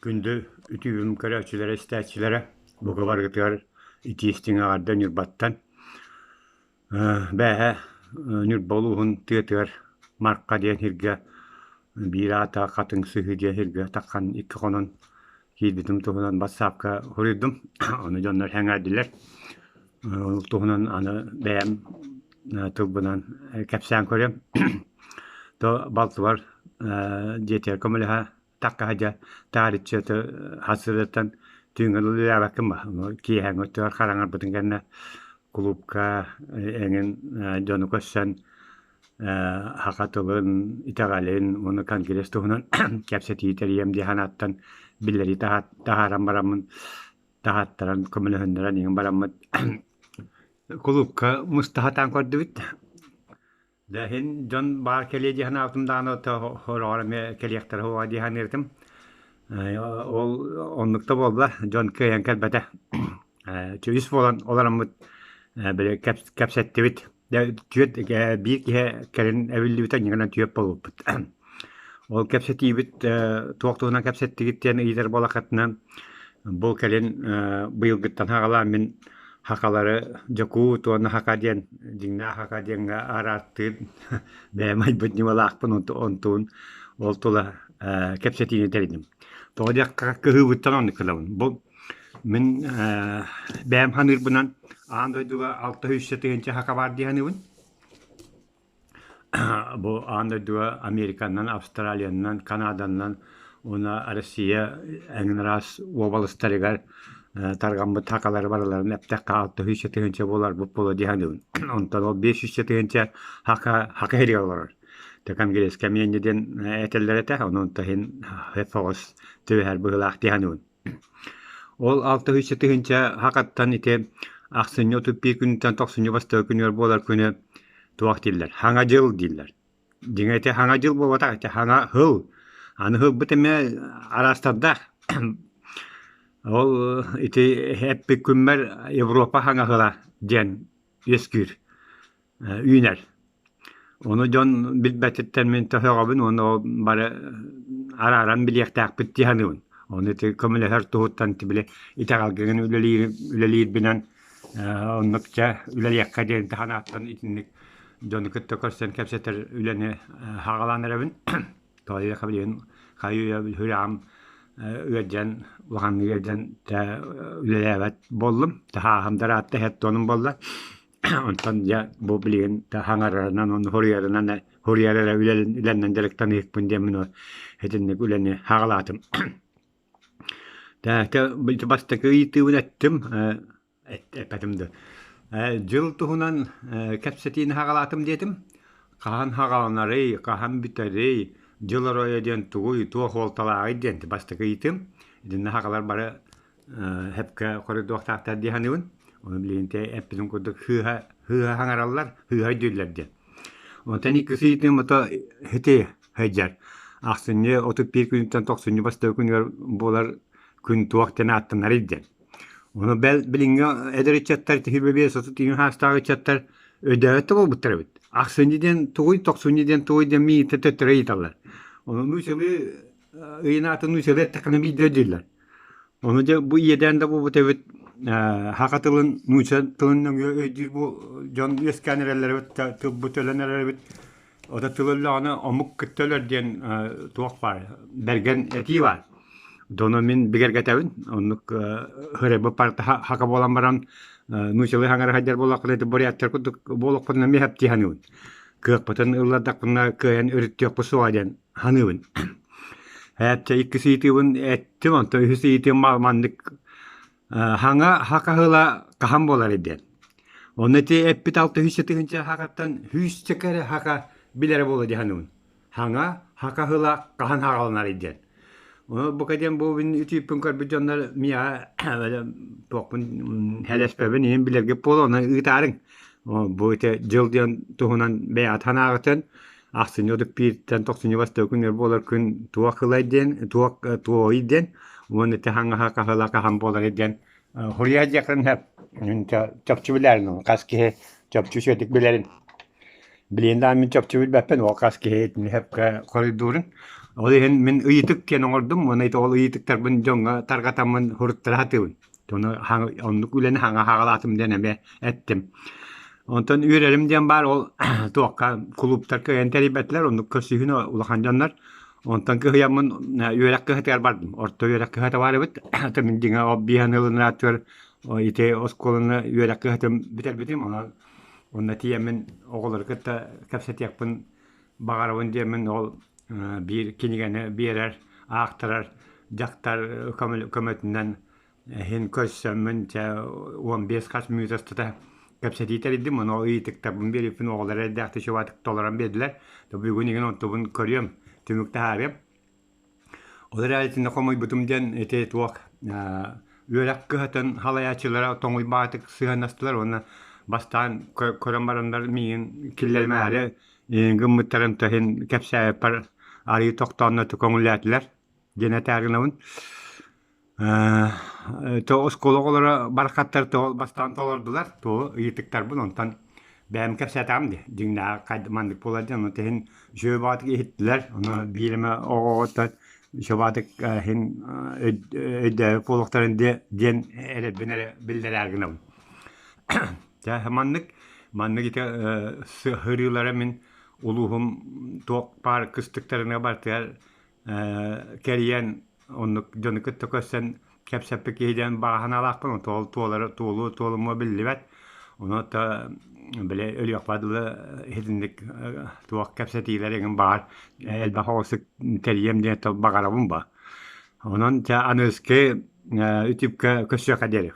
Күндү үтүөм көрөөччүлэрэ, истээччилэрэ, бука барыгытыгар итии истиҥ эҕэрдэ Ньурбаттан. Бээһэ Ньурба улууһун тыатыгар Марха диэн сиргэ биир аата Хатыҥ Сыһыы диэн сиргэ таххан икки хонон киирбитим туһунан бассаапка суруйдум. Ону дьоннор сэҥээрдилэр. Ол туһунан аны бэйэм тылбынан кэпсээн көрүөм. То балтыбар дьиэтигэр көмөлөһө такка сылдьа таарыччы хасырыттан түүҥҥэ үлэлээбэккин ба киэһээҥҥи өттүгэр хараҥарбытын кэннэ кулуупка эҥин дьону көрсөн саха тылын, итэҕэлин уонна конгресс туһунан кэпсэтии тэрийэм дии санааттан биллэрии таһааран бараммын таһааттаран көмөлөһүннэрэн иҥин бараммыт кулуупка муста сатаан көрдүбүт. Дьэ иһин дьон баар кэлиэ дии санаабытым даҕаны сороҕор эмиэ кэлиэхтэрэ суоҕа дии саныыртым. Ол оннук да буолла, дьон кыайан кэлбэтэ. Үс буолан олороммут били кэпсэттибит. Дьэ түөрт биир киһи кэлин эбиллибитэ инньэ гынан түөрт буолбуппут. Ол кэпсэтиибит туох туһунан кэпсэттигит диэн ыйытар буоллаххытына, бу кэлин быйылгыттан саҕалаан мин Хакалары дьокуут уонна хака диэн дьиҥнээх хака диэҥҥэ араартыыр бэйэм айбыт ньымалаахпын онтуун ол тула кэпсэтиини тэринним. Тоҕо диэххэ кыһыыбыттан оннук гынабын. Бу мин бэйэм саныырбынан аан дойдуга 600 тыһыынча хака баар дии саныыбын. Бу аан дойдуга Американнан, Австралиянан, Канаданан уонна Россия эҥин араас уобаластарыгар тарҕаммыт хакалары барыларын эптэххэ 600 тыһыынча буоларбыт буолуо дии саныыбын. Онтон ол 500 тыһыынча хака хака иһигэр олорор. Конгресска эмиэ диэн этэллэр этэ, онон иһин соҕус түбэһэр быһыылаах дии саныыбын. Ол 600 тыһыынча хакаттан ити ахсынньы 31 күнүттэн тохсунньу бастакы күнүгэр буолар күнү туох дииллэр? Хаҥа дьыл дииллэр. Дьиҥэ ити хаҥа дьыл буолбатах, ити хаҥа һыл. Аны һылбыт эмиэ араастардаах. Ол ити эппит күммэр Европа хаҥа һыла диэн үөскүүр, үүнэр. Ону дьон билбэтиттэн мин төһөҕөбүн уонна ол бары арааран билиэхтээхпит дии саныыбын. Ону ити көмөлөһөр туһуттан ити били итэҕэлгин үлэлиир үлэлиирбинэн оннук дьэ үлэлиэххэ диэн санааттан итинник дьону кытта көрсөн кэпсэтэр үлэни саҕалаан эрэбин. Тоҕо билигин хайыы сүрэҕим ыалдьан улаханнык ыалдьан үлэлээбэт буоллум. Таһааһым да ыраатта иһэр туонум буолла. Онтон дьэ бу билигин хаҥарарынан уонна суруйарынан суруйар эрэ үлэннэн дьарыктаныахпын диэммин итинник үлэни саҕалаатым. Бастакы ыйытыыбын эттим, эппэтим да. Дьыл туһунан кэпсэтиини саҕалаатым диэтим. Хаһан саҕаланарый, хаһан бүтэрий, дьыл оройо диэн тугуй, туох суолталааҕый диэн бастакы ыйытыым. Итиннэ сахалар бары Сөпкө хоруйдуохтаахтар дии саныыбын. Ону билигин эппитим курдук сыыһа сыыһа саҥараллар, сыыһа өйдүүллэр диэн. Онтон иккис ыйытыым ото ити сылдьар. Ахсынньы 31 күнүттэн тохсунньу бастакы күнүгэр буолар күн туох диэн ааттанарый диэн. Ону бэл билиҥҥи эдэр ыччаттар тиһирбэ биэс отут иҥин саастаах ыччаттар өйдөөбөт да буолбуттар эбит. Ахсынньы диэн тугуй, тохсунньу диэн тугуй диэн миигиттэн төттөрү ыйыталлар. Ону нуучалыы ыйын аатын нуучалыы эттэххинэ биирдэ өйдүүллэр. Ону дьэ бу иэдээн да буолбут эбит саха тылын, нуучча тылын нөҥүө өйдүүр бу дьон үөскээн эрэллэр эбит, тылбыт өлөн эрэр эбит. Ото тыл өллөҕүнэ омук кытта өлөр диэн туох баар, бэргэн этии баар. Дону мин бигэргэтэбин. Оннук хырыбы парта хака буолан баран нуучалыы хаҥара сылдьар буоллахпына ити буряттар курдук буолуохпутуна эмиэ хэптии саныыбын. Кыахпытын ыллардахпына кыайан өрүттүөхпүт суоҕа диэн саныыбын. Эт иккис ыйытыыбын эттим, онтон үһүс ыйытыым маннык хаҥа хакаһыла хаһан буолар диэн. Онно ити эппит 600 тыһыынча хакаттан сүүсчэкэ эрэ хака билэрэ буолуо дии саныыбын. Хаҥа хакаһыла хаһан хаҕаланар диэн. Ону бука диэн бу мин үтүүппүн көрбүт дьоннор миэхэ туохпун хэлэспэбин иһин билэргит буолуо, ону ыытаарыҥ. Бу ити дьыл диэн туһунан бэйэҕит санааҕытын ахсынньы 31-тэн тохсунньу бастакы күнүгэр буолар күн туох ылай диэн, туох туой диэн уонна ити хаҥаһа хаһыла хаһан буоларый диэн суруйа диэххин сөп. Мин чопчу билэрин, хас киһи чопчу үчүгэйдик билэрин. Билигин даҕаны мин чопчу билбэппин, ол хас киһи итини сөпкө хоруйдуурун. Ол иһин мин ыйытык диэн оҥордум уонна ити ол ыйытыктарбын дьоҥҥо тарҕатаммын суруттара сатыыбын. Ону оннук үлэни хаҥа хаҕалаатым диэн эмиэ эттим. Онтон үөрэрим диэн баар ол туохха кулууптар кыайан тэрийбэтилэр, оннук көрсүһүүнү улахан дьоннор. Онтон кыһыйаммын үөрэх кыһатыгар бардым. Орто үөрэх кыһата баар эбит. Мин дьиҥэ ол биэһэн ылыныраатыгар ити оскуоланы үөрэх кыһатын бүтэрбитим. Онон онно тиийэммин оҕолору кытта кэпсэтиэхпин баҕарабын диэммин ол биир кинигэни биэрэр, аахтарар дьахтар көмөтүнэн иһин көрсөммүн чэ 15 хас мүнүүтэ устата кэпсэтии тэрийдим. Ону ыйытыктарбын биэрбиппин оҕолор эрдээхтик чугаһатык толорон биэрдилэр. Бүгүн игин онтубун көрүөм, түмүк таһаарыам. Ол эрээри итиннэ хомуйбутум диэн ити туох үөрэх кыһатын салайааччылара тоҥуйбаатык сыһыаннастылар уонна бастаан көрөн бараннар миигин киллэримээри гыммыттарын иһин кэпсээбиппэр арыый тохтоонно көҥүллээтилэр диэн этээри гынабын. То оскуола оҕолоро барахаттар то бастаан толордулар, то ыйытыктарбын онтон бэйэм кэпсээтэҕим дии, дьиҥнээх хайда маннык буолар диэн, ону иһин үчүгэй баҕатык иһиттилэр, ону биир эмэ оҕоҕо үчүгэй баҕатык иһин өйдөөбүт буолуохтарын диэн эрэлбин эрэ биллэрээр гынабын. Дьэ маннык маннык ити сыһыарыылара мин улууһум туох баар кыстыктарына барытыгар кэрийэн оннук дьону кытта көрсөн кэпсэппит киһи диэн баҕа санаалаахпын ол туолара туолуо туолумуо биллибэт ону то били өлүөхпэ дылы итинник туох кэпсэтиилэр эҥин баар элбэх оҕусук тэрийиэм диэн баҕарабын ба онон дьэ аныгыскы үтүпкэ көрсүөххэ диэри.